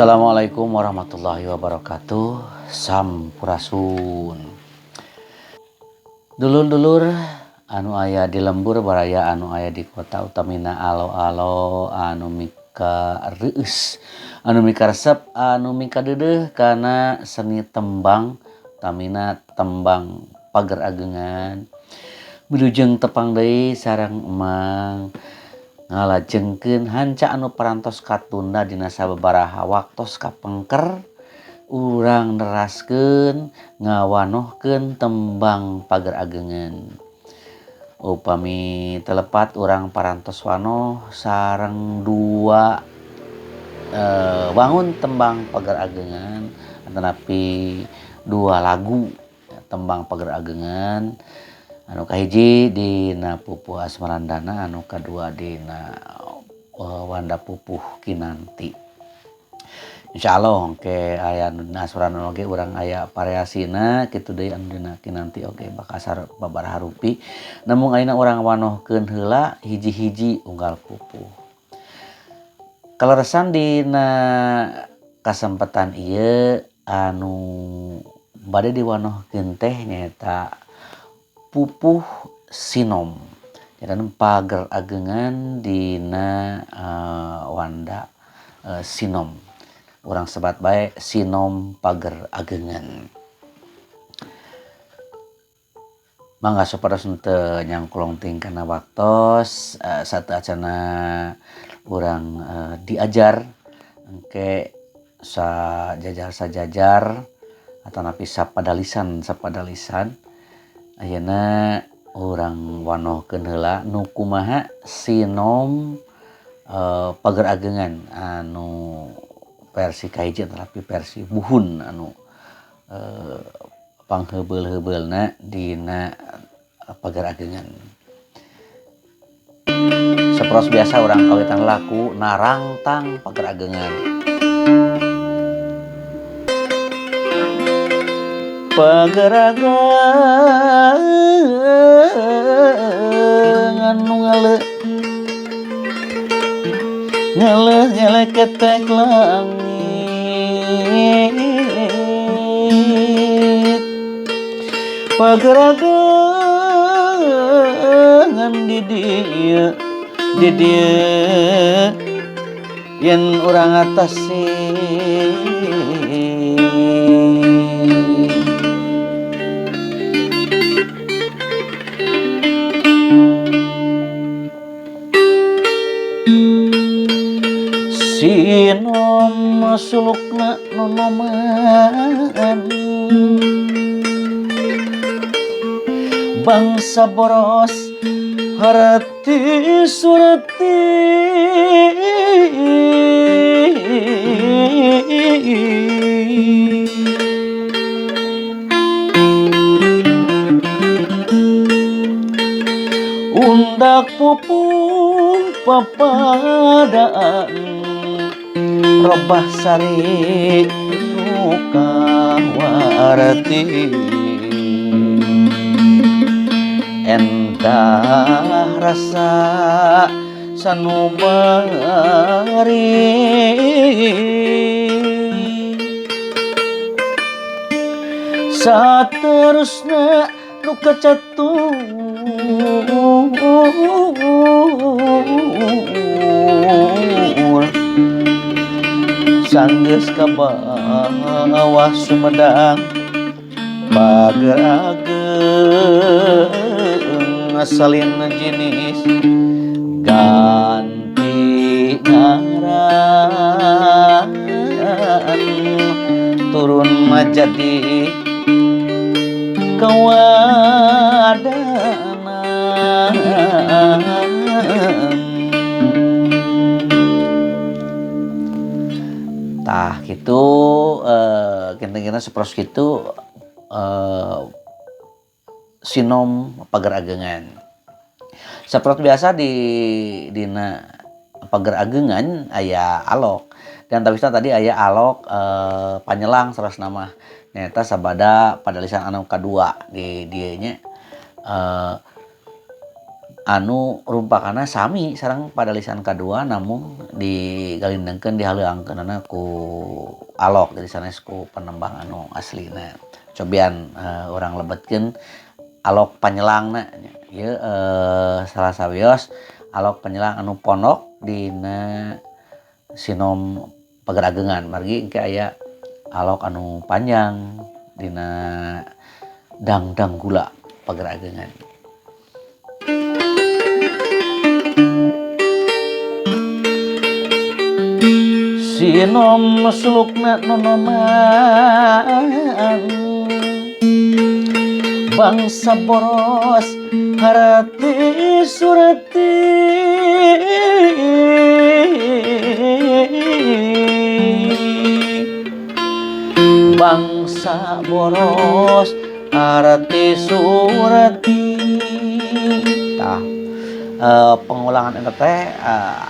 Assalamualaikum warahmatullahi wabarakatuh. Sampurasun. Dulur-dulur anu aya di lembur baraya anu aya di kota utamina alo-alo anu mika reueus, anu mika resep, anu mika deudeuh kana seni tembang utamina tembang pager agengan. Wilujeng tepang deui sareng Emang ngalajengkeun hanca anu parantos katunda dina sababaraha waktos kapengker urang neraskeun ngawanohkeun tembang pager agengan. Upami telepat urang parantos wanoh sareng dua wangun tembang pager agengan tetapi dua lagu tembang pager agengan. Anu kahiji dina Pupuh Asmarandana, anu kadua dina Wanda Pupuh Kinanti. Insyaallah engke aya anu dina Asmarandana oge urang aya variasina kitu deui anu dina Kinanti oge bakal sababaraha rupi. Namun ayeuna urang wanohkeun heula hiji-hiji unggal pupuh. Kaleresan dina kasempatan ieu anu bade diwanohkeun teh nyaeta Pupuh Sinom, dan pager agengan dina Wanda Sinom. Urang sebat bae Sinom pager agengan. Mangga supados teu nyangklong ting kana waktos sateuacana urang diajar engke sajajar-sajajar atanapi sapadalisan-sapadalisan. Ayeuna urang wanohkeun heula nu kumaha Sinom pager agengan anu versi kahiji tapi versi buhun anu pangheubeul-heubeulna dina pager agengan. Saperos biasa urang kawitan laku narangtang pager agengan. Pager agengan nu ngaleuh ngaleuh nyeleketek langit. Pager agengan di dieu di dieu yen urang atasi. Sinom sulukna nonoman bangsa boros harati surati. Undak pupuh papadaan robah sari nu kawarti. Endah rasa sanubari saterusna nu kacatur sanggeus ka bawah Sumedang pager ageng salin jenis ganti ngaran turun majadi kawadanan. Tah kitu kinten-kinten saperos kitu Sinom pager agengan. Sapertos biasa di dina pager agengan aya alok. Dan tawisna tadi aya alok panyelang saras nama nyaeta sabada padalisan anu kadua di dieu nya anu rumpakana sami sareng padalisan kadua namun Digalindengkeun dihaleuangkeunana ku alok jadi sanes ku penembang anu aslina. Cobian urang lebetkeun alok panyelangna nya. Ieu salah sawios alok penyelang anu pondok dina sinom Pagerageungan margi engke aya alok anu panjang dina dangdang gula Pagerageungan. Sinom sulukna nonoman bangsa boros harati surati bangsa boros harati surati. Tah pengulangan eta teh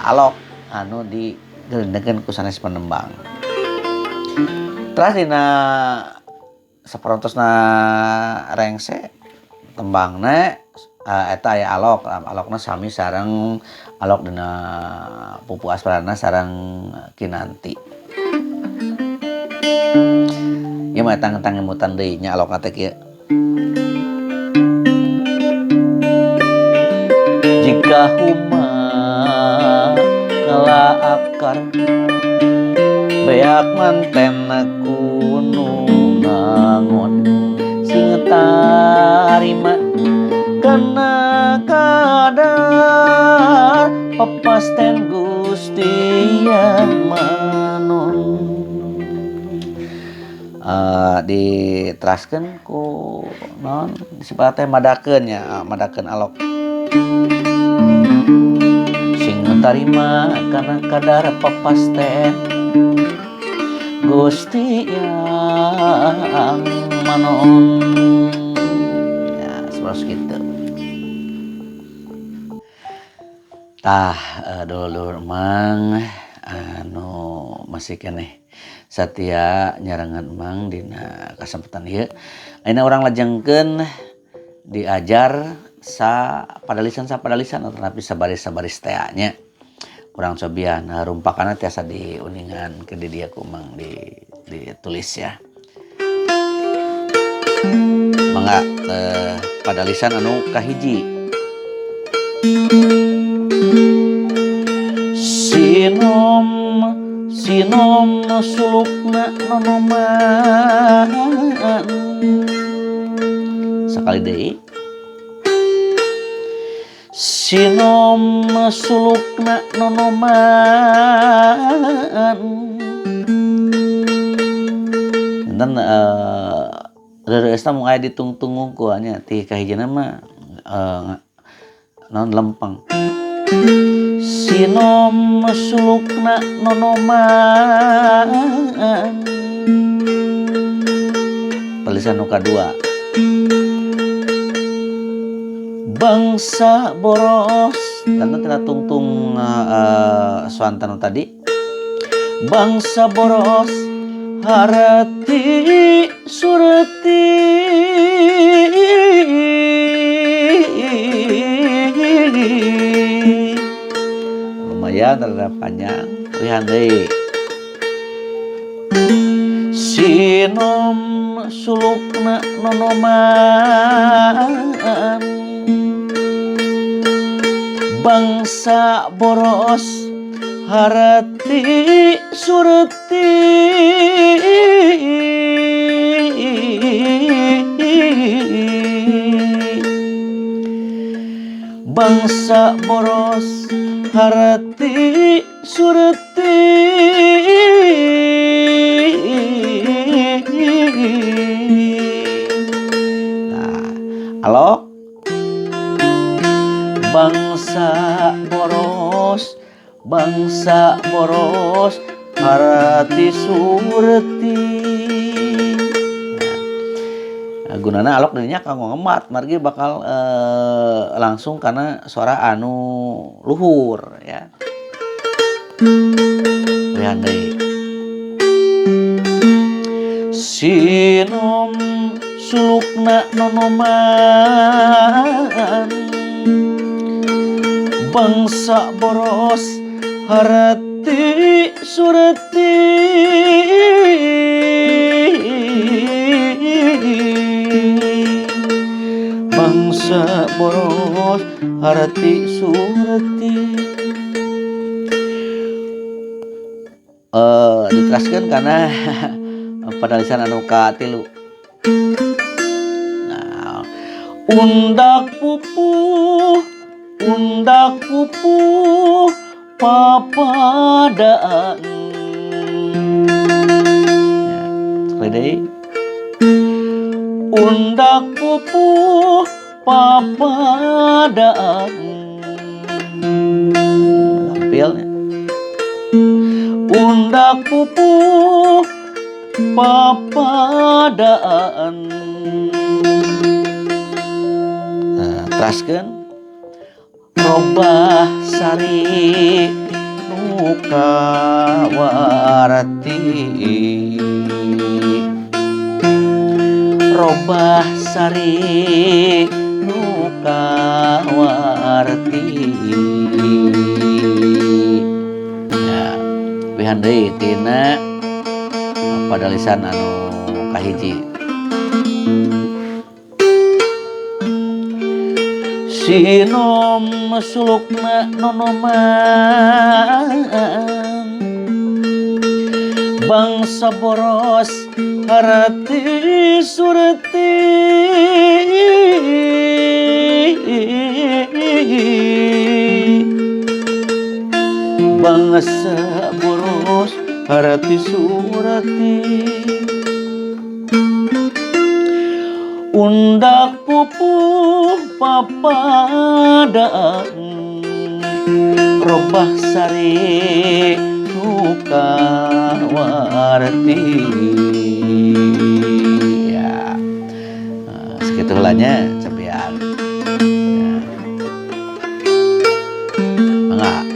alok anu digelendengkeun ku sanes penembang. Terus dina saperantosna rengse tembangna eta aya alok, alokna sami sareng alok dina Pupu Asmarana sareng Kinanti. Ieu mah eta tentang ngemutan deui nya alokna teh kieu. Jika huma ngala akar beak manten kunu ngangon sing tarima kana kadar pepasten Gusti yang manon. Diteraskeun ku naon disebut teh madakeun nya, madakeun alok sing tarima kana kadar pepasten Gusti yang manon. Ya, seperti gitu. Tah dulur Mang anu masih keneh satia nyarengan Mang dina kasempatan ieu. Ayeuna urang lajengkeun diajar sa padalisan atanapi sabaris-sabaris tea nya. Urang cobian rumpakana tiasa diuningan ke di dieu ku Mang ditulis ya. Mangga padalisan anu kahiji. Sinom sinom sulukna nonoman. Sekali deui. Sinom sulukna nonoman. Enten reureusna mung aya ditungtung ku nya ti kahijina mah naon lempeng. Sinom sulukna nonoman. Palisan nu kadua. Bangsa boros karena tina tungtung suantanu tadi. Bangsa boros harati surati lumayan rada panjang lihan deui. Sinom sulukna nonoman bangsa boros harati surati bangsa boros harati surati. Nah, alok bangsa boros harati surati. Nah, gunana alok dirinya kanggo ngemat margi bakal langsung karena suara anu luhur ya. Lihat deui. Sinom sulukna nonoman bangsa boros harati surti bangsa boros harti surti. Diteraskan karena padalisan anu katilu. Nah, undak pupuh papadaan. Ya, sekali deui. Undak pupuh papadaan. Gampilnya. Undak pupuh papadaan. Nah, teraskeun robah sari nu kawarti robah sari nu kawarti. Ya, pihan deui tina padalisan anu kahiji. Sinom sulukna nonoman bangsa boros harti surti bangsa boros harti surti undak pupuh papadaan robah sari nu kawarti. Ya, nah, segitu hulanya cepian. Ya. Mangga.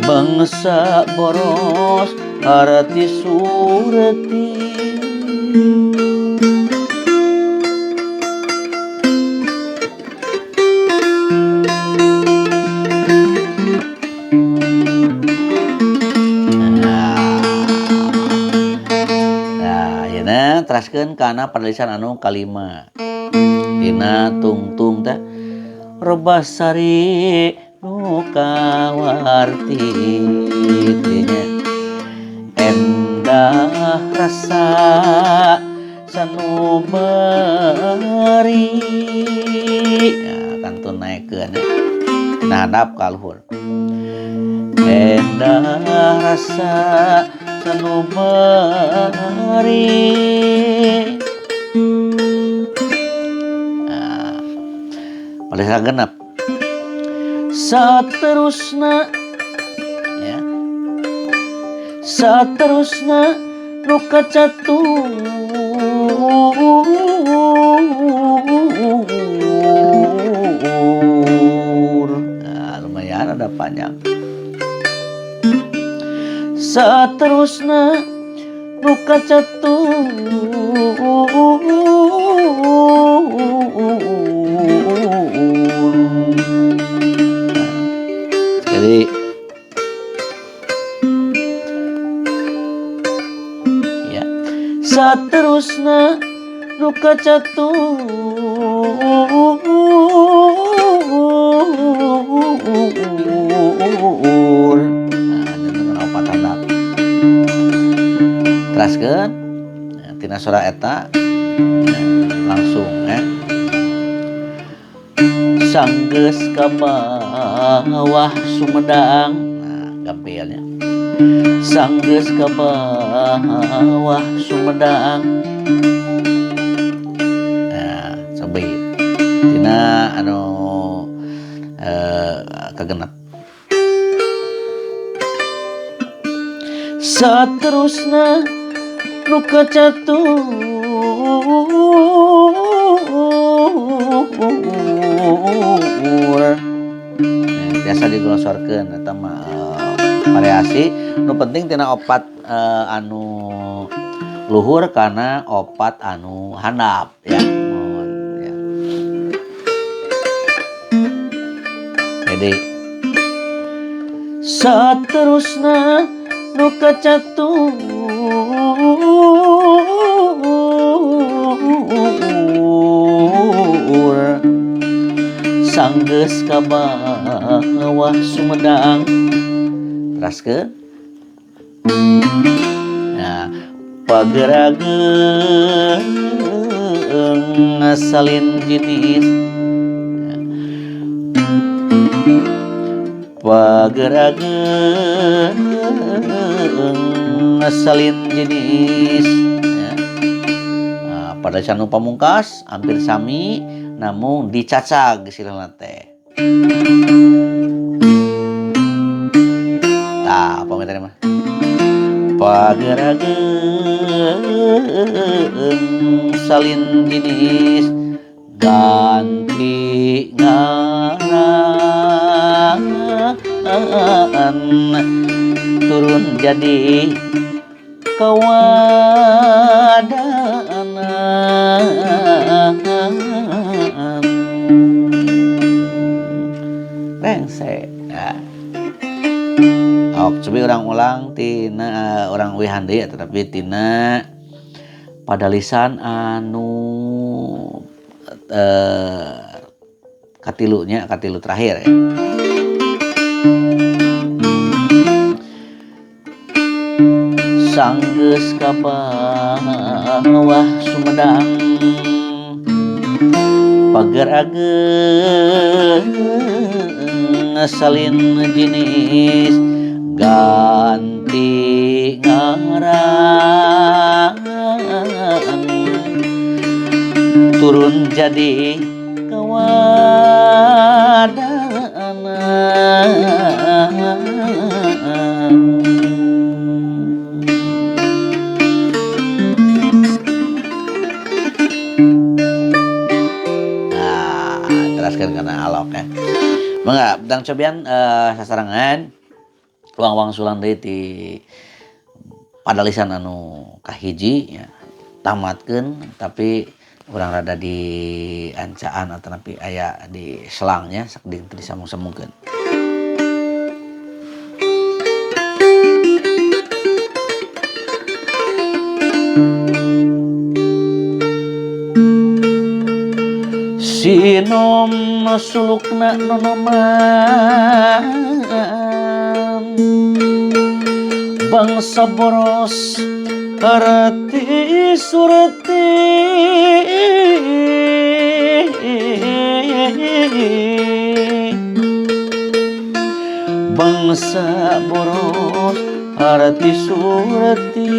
Bangsa boros harti surti Nah, ayeuna teraskeun kana padalisan anu kalima. Tina tungtung teh robah sari nu kawarti nya endah rasa sanubari. Ya, kantun naekkeun nya nah handap ka luhur. Endah rasa sanubari. Nah, padalisan genep. Saterusna ya. Saterusna nu kacatur. Nah, lumayan ada panjang. Saterusna nu kacatur. Jadi ya, saterusna nu kacatur. Nah, dengan opat handap. Teraskeun tina sora eta langsung ya. Sanggeus ka bawah Sumedang. Nah, gampilnya. Sanggeus ka bawah Sumedang. Nah, cobi tina anu kagenep. Saterusna nu kacatur. Biasa digosorkeun eta mah Variasi nu penting tina opat anu luhur kana opat anu handap ya. Mohon ya. Jadi saterusna nu kacatur sanggeus ka bawah Sumedang teraskeun. Nah, pagerageung salin jenis pagerageung salin jenis. Nah, pada canu pamungkas hampir sami namun dicacag silana teh. Tah, apa tadi mah? Pagerageung salin jenis ganti ngaran turun jadi kawadana. Rengse. Nah. Ok, coba orang ulang tina orang wihan deui tetapi tina pada lisan anu katilunya, katilu terakhir ya. Sanggeus ka bawah Sumedang pagerageung salin jenis ganti ngaran turun jadi kawadana. Nah, teraskan karena alok ya. Mangga, bedang cobian sasarengan wang-wang sulang deui ti padalisan anu kahiji ya, tamatkeun tapi urang rada di ancaan atau tapi aya di selangnya sakedik teu disambung-sambungkeun. Sinom sulukna nonoman bangsa boros arti surti bangsa boros arti surti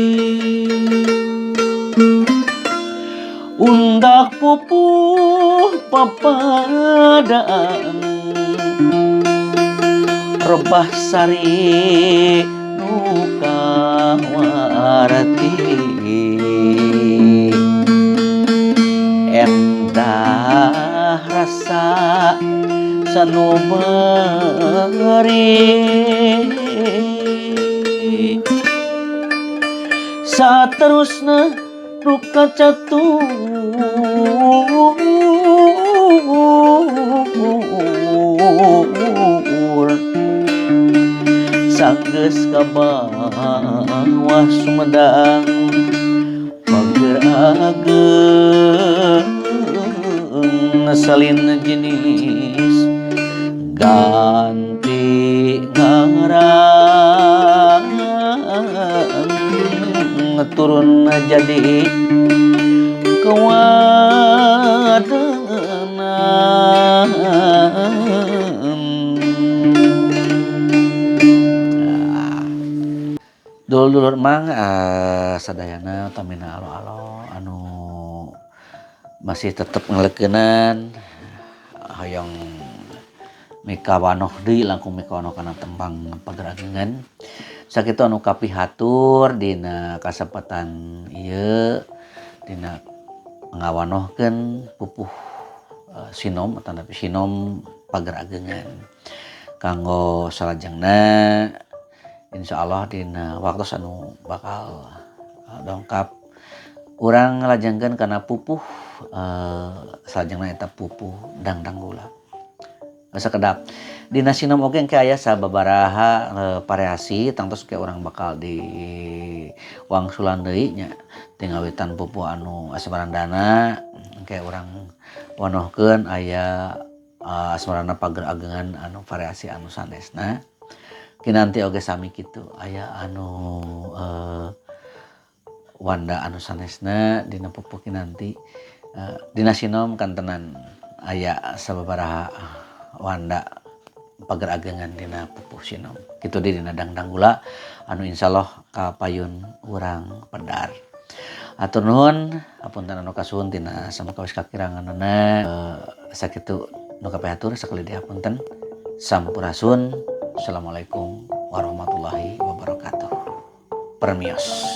undak pupuh papadaan rebah sari nuka warti endah rasa sanubari saterusna ruka catur sanggeus ka bawah Sumedang pagerageung salin jenis ganti ngaran turun jadi kawadana. Dulur-dulur mang sadayana utamina alo-alo anu masih tetep ngelekeunan hoyong mikawanoh deui langkung mikawanoh kana tembang pagerageungan. Sakitu anu kapihatur dina kasempatan ieu dina ngawanohkeun pupuh sinom atanapi sinom pagerageungan. Kanggo salajengna Insyaallah dina waktos anu bakal dongkap urang ngalajengkeun kana pupuh salajengna eta pupuh dangdanggula. Sakedap dina sinom oge engke aya sababaraha variasi tangtos ke urang bakal di wangsulan deui nya ti ngawitan pupuh anu asmarandana engke urang wanohkeun aya asmarana pager agengan anu variasi anu sanesna. Kinanti oge sami kitu aya anu wanda anu sanesna dina pupuh kinanti dina sinom kantenan aya sababaraha wanda pager agengan dina pupuh sinom. Kitu di dina dangdanggula anu insyaallah kapayun urang pedar. Atur nuhun, hapunten anu kasuhun tina samakawis kakiranganana sakitu nu kapihatur sakali deui hapunten. Sampurasun. Assalamualaikum warahmatullahi wabarakatuh. Permios.